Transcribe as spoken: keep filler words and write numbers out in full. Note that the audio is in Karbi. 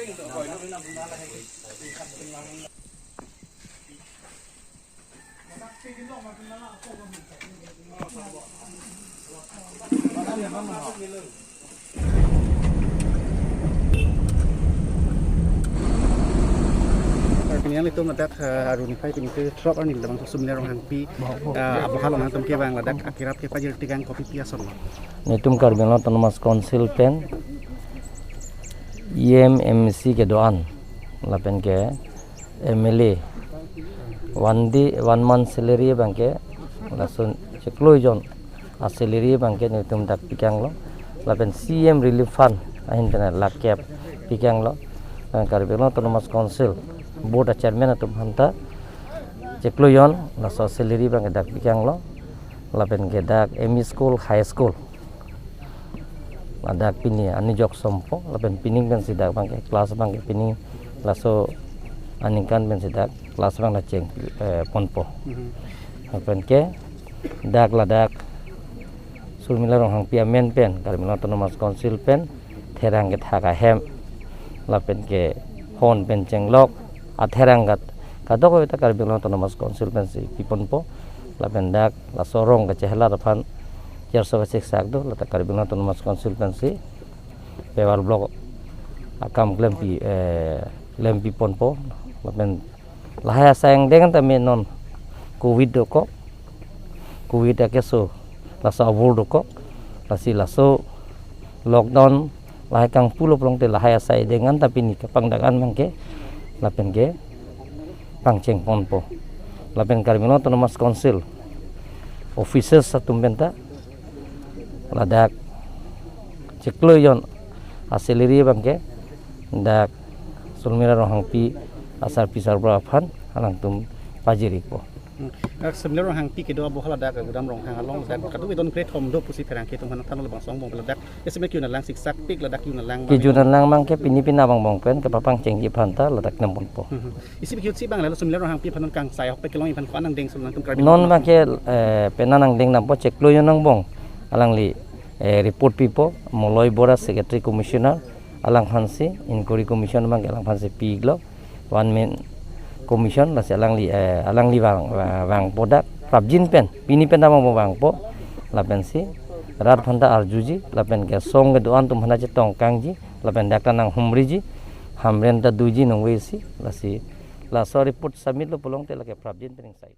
Pini nanglitum ladak, eh, aruni phai pini ke throk arni labang Sumila Ronghangpi, eh, aboha along nangtum kevang ladak akirap kepajir tikang kopi pi ason lo? Netum Karbi Anglong Autonomous Council pen E M, M A C kedo-an lapen ke M L A one day, one month salary abang ke lason chiklo jon a salary abang ke netum dak pikanglo. Lapen C M Relief Fund ahin pen lakh kep pikanglo. Lapen Karbi Anglong Autonomous Council Board a chairman atum aphanta chiklo jon laso salary abang ke dak pikanglo. Lapen ke dak M E school, high school, ladak pini anijok sompo, lapen pining pensi dak abang ke class abang ke pining laso aningkan pensi dak class abang la cheng, eh, ponpo. Mhm. Lapen ke dak ladak Sumila Ronghangpi amen pen Karbi Anglong Autonomous Council pen therang kethak ahem lapen ke hon pen chenglok atherang kat kadokave ta Karbi Anglong Autonomous Council pensi piponpo. Lapen dak laso rong kachehelat aphan cherso kacheksak do, lata Karbi Anglong Autonomous Council pensi Pepar block akam klempi, eh, klempi ponpo. Lapen lahai asai angdeng ta me non covid dokok, covid akeso laso avur dokok, lasi laso lockdown lahai kangpulo pulote lahai asai angdeng ta pini kapangdak an abang ke lapen ke pangcheng ponpo. Lapen Karbi Anglong Autonomous Council officers atum penta ladak chiklo jon a salary abang ke dak Sumila Ronghangpi asarpi sarbura aphan alangtum pajirikpo. Hmm. Dak Sumila Ronghangpi kedo aboha ladak Gudam Ronghang along dak kadokave don kre thom do pusi pherangke atum aphan thanlo, labangso angbong ladak estimate ke-un alang siksak pik ladak ke-un alang abang. Ke-un alang abang ke pini pini abang bong pen kepapangchengji aphanta ladak nem ponpo. Hmm. Isi bikut si abang lalo Sumila Ronghangpi aphan kangsai ahok pek kelong iphan ko-an angdeng sum nangtum Karbi non Anglong abang ke, eh, penang angdeng dampo, chiklo jon angbong alangli, eh, report pipo, Moloi Bora Secretary Commissioner alangphansi inquiry commission abang ke alangphansi pi-iklo, one man commission, lasi alangli, eh, alangli vang, va-, vangpo dak prapjin pen pini pen abang vangpo. Lapensi rat aphanta arjuji, lapen ke song kedo-an atum aphanta chetongkangji, lapen dak ta nanghumriji, Hamren ta doji nungvesi, lasi laso report submit lo pulote lake prapjin pen ingsai.